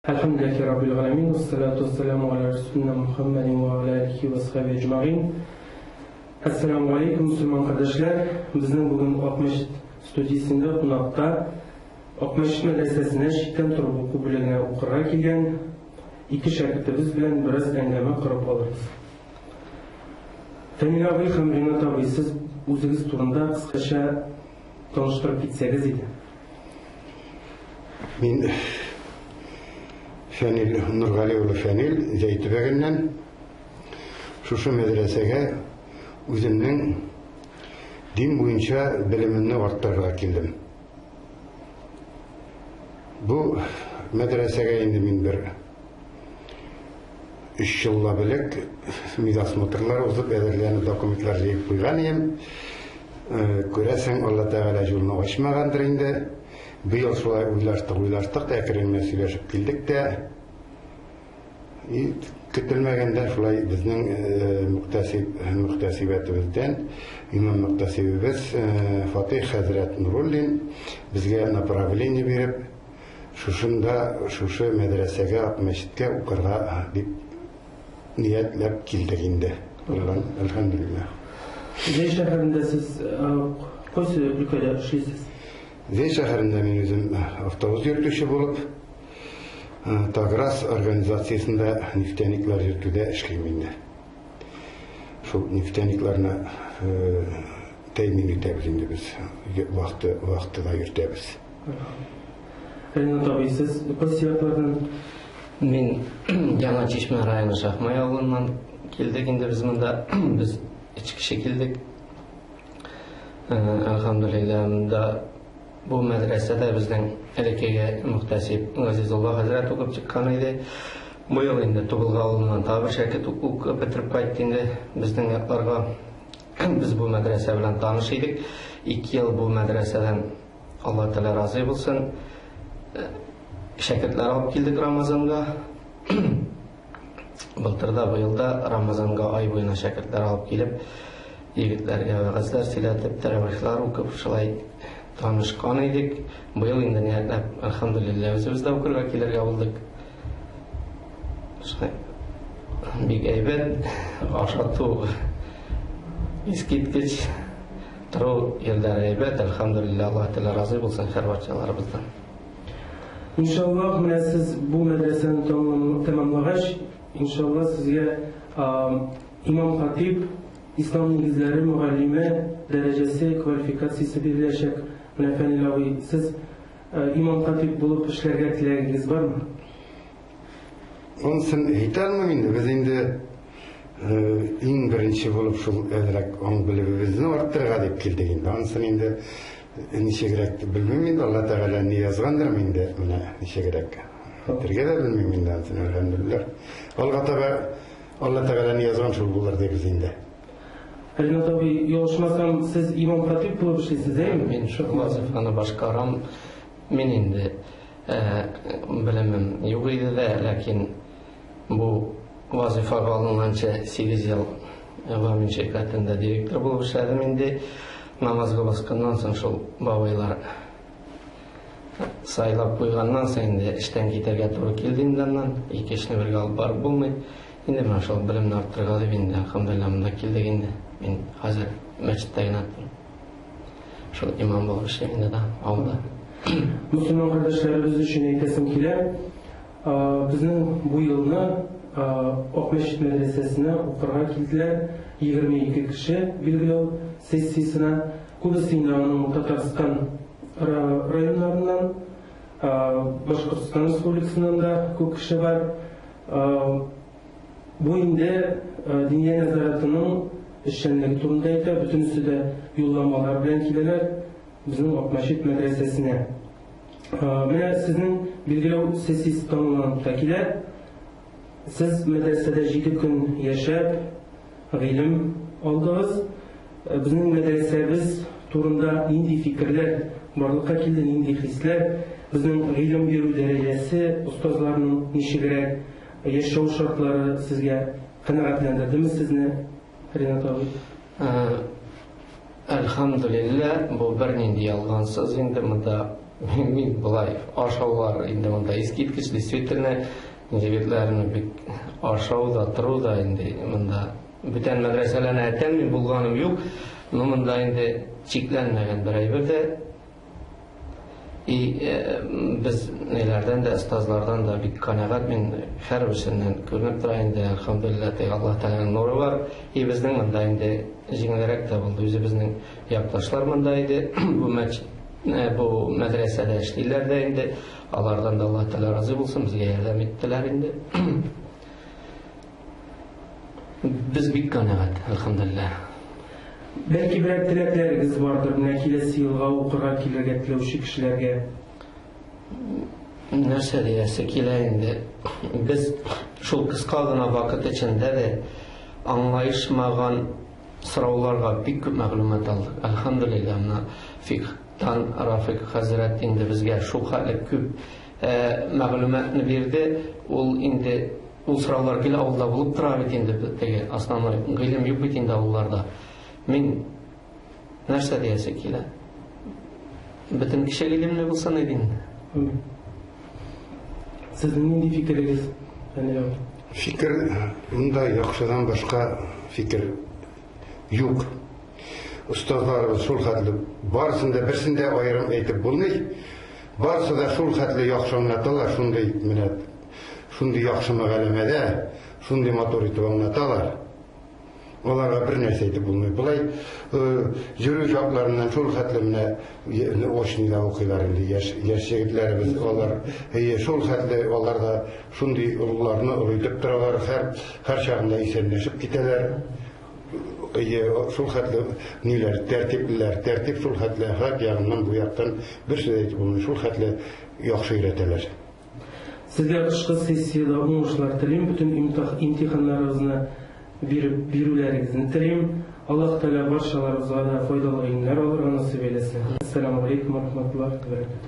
Әлхәмдүлилләһи раббил галәмин, вассалату вассаламу аля расулина Мухаммадин ва аля алихи ва асхаби әҗмәгыйн. Әссәламу алейкум, мөселман кардәшләр. Безнең бүген Акмәчет студиясендә кунакта Акмәчет мәдрәсәсенә читтән торып уку бүлегенә укырга килгән ике шәкертебез белән бераз әңгәмә корып алырбыз. Фәнил абый һәм Ринат абый, сез үзегез турында кыскача таныштырып китсәгез иде. Мин Фәнил Нургали улы Фәнил Зәй төбәгеннән шушы мәдрәсәгә үземнең дин буенча белемемне арттырырга килдем. Бу мәдрәсәгә инде мин бер өч еллап элек медосмотрлар узып, әзерләнеп документлар җыеп куйган идем. Күрәсең, Алла Тәгалә юлны ачмагандыр инде. Быел шулай уйлаштык, уйлаштык та, әкрен генә сөйләшеп килдек тә. И көтелмәгәндә шулай безнең мөхтәсиб, мөхтәсибәтебездән имам мөхтәсибебез Фатих хәзрәт Нуруллин безгә направление биреп, шушында, шушы мәдрәсәгә, Акмәчеткә укырга дип ниятләп килдек инде. Әлхәмдүлилләһ. Зәй шәһәрендә сез кайсы өлкәдә эшлисез? Зәй шәһәрендә мин үзем автобус йөртүче булып, Таграс организациясендә нефтяниклар йөртүдә эшлим инде. Шул нефтяникларны тәэмин итәбез инде без, вахта, вахтада йөртәбез. Ренат абый, сез кайсы яклардан? Мин Яңа Чишмә районы Шахмай авылыннан килдек инде без монда. Без өч кеше килдек. Әлхәмдүлилләһ, монда бу мәдрәсәдә безнең элеккеге мөхтәсиб Газизулла хәзрәт укып чыккан иде. Быел инде Тубылга авылыннан тагы бер шәкерт укып бетереп кайтты инде безнең якларга. Без бу мәдрәсә белән таныш идек. 2 ел бу мәдрәсәдән Алла Тәгалә разый булсын. Шәкертләр алып килдек Рамазанга. Былтыр да, быел да Рамазанга ай буена шәкертләр алып килеп, егетләргә вәгазьләр сөйләтеп, тәравихлар укып, шулай танышкан идек. Быел инде ниятләп, әлхәмдүлилләһ, үзебез дә укырга килергә булдык. Шулай бик әйбәт ашату искиткеч тору җирләре әйбәт, әлхәмдүлилләһ, Аллаһ Тәгалә разый булсын һәр барчаларыбыздан. Иншаллаһ, менә сез бу мәдрәсәне тәмамлагач, иншаллаһ, сезгә имам хатиб, ислам нигезләре мөгаллиме дәрәҗәсе, квалификациясе биреләчәк. Менә Фәнил абый, сез имам хатиб булып эшләргә теләгегез бармы? Онысын әйтә алмыйм инде. Без инде иң беренче булып шул әзрәк аң белемебезне арттырырга дип килдек инде. Анысын инде ничегрәк белмим инде. Алла Тәгалә ни язгандыр инде, менә ничегрәк. Әйтергә дә белмим инде анысын, әлхәмдүлилләһ. Алга таба Алла Тәгалә ни язган шул булыр дибез инде. Ринат абый, ялгышмасам, сез имам хатиб булып эшлисез, әйеме? Мин шул вазифаны башкарам. Мин инде белемем юк иде дә, ләкин бу вазифага алынганчы 8 ел Гамин ширкәтендә директор булып эшләдем инде. Намазга басканнан соң шул бабайлар сайлап куйганнан соң инде эштән китәргә туры килде инде аннан. Ике эшне бергә алып барып булмый. Инде менә шул белемне арттырырга дип инде, әлхәмдүлилләһ, монда килдек инде. Мин хәзер мәчеттә генә торам. Шул имам булып эшлим инде да, авылда. Мөселман кардәшләребез өчен әйтәсем килә, безнең бу елны Акмәчет мәдрәсәсенә укырга килделәр 22 кеше билгеләү сессиясенә. Күбесе инде аның Татарстан районнарыннан, Башкортстан Республикасыннан да күп кеше бар. Бу инде Диния нәзаратының эшчәнлеге турында әйтә, бөтенесе дә юлламалар белән киләләр безнең Акмәчет мәдрәсәсенә. Менә сезнең билгеләү сессиясе тәмамланып та килә. Сез мәдрәсәдә 7 көн яшәп, гыйлем алдыгыз. Безнең мәдрәсәбез турында нинди фикерләр барлыкка килде, нинди хисләр? Безнең гыйлем бирү дәрәҗәсе, остазларның ничегрәк яшәү шартлары сезгә канәгатьләндердеме сезне, Ринат абый? Әлхәмдүлилләһ, бу бернинди ялгансыз инде монда мин болай ашаулар инде монда искиткеч, действительно, егетләрне бик ашау да, тору да инде монда бүтән мәдрәсәләрне әйтәм, мин булганым юк, но монда инде чикләнмәгән бер әйбер дә. И без ниләрдән дә, остазлардан да бик канәгать, мин һәрберсеннән күренеп тора инде, әлхәмдүлилләһ, теге Аллаһ Тәгаләнең нуры бар. И безнең монда инде җиңелрәк тә булды. Үзебезнең якташлар монда иде. Бу мәчет, бу мәдрәсәдә эшлиләр дә инде. Алардан да Аллаһ Тәгалә разый булсын, безгә ярдәм иттеләр инде. Без бик канәгать, әлхәмдүлилләһ. Бәлки берәр теләкләрегез бардыр, менә киләсе елга укырга килергә теләүче кешеләргә. Нәрсә диясе килә инде. Без шул кыска гына вакыт эчендә дә аңлаешмаган сорауларга бик күп мәгълүмат алдык. Әлхәмдүлилләһ, менә фикһтан Рафик хәзрәт инде безгә шул хәтле күп мәгълүматны бирде. Ул инде ул сораулар гел авылда булып тора бит инде, теге основной гыйлем юк бит инде авылларда. Мин нәрсә диясе килә? Бөтен кеше гыйлемле булсын иде инде. Сезнең нинди фикерегез, Фәнил абый? Фикер монда яхшыдан башка фикер юк. Остазларыбыз шул хәтле, барысын да берсен дә аерым әйтеп булмый. Барысы да шул хәтле яхшы аңлаталар, шундый менә шундый яхшы мәгаләмәдә, шундый матур итеп аңлаталар. Аларга бер нәрсә әйтеп булмый. Болай йөрү чакларыннан шул хәтле менә очныйда укыйлар инде яшь яшь егетләребез, алар әйе шул хәтле алар да шундый олыларны олы итеп торалар, һәр һәр чагында исәнләшеп китәләр. Әйе, шул хәтле ниләр, тәртиплеләр, тәртип шул хәтле әхлак ягыннан бу яктан бер сүз әйтеп булмый, шул хәтле яхшы өйрәтәләр. Сезгә кышкы сессиядә уңышлар телим, бөтен имтиханнарыгызны биреп бирүләрегезне телим. Аллаһ Тәгалә барчаларыбызга да файдалы гыйлемнәр алырга насыйп әйләсен. Әссәламү галәйкүм вә рахматуллаһи вә бәрәкәтүһ.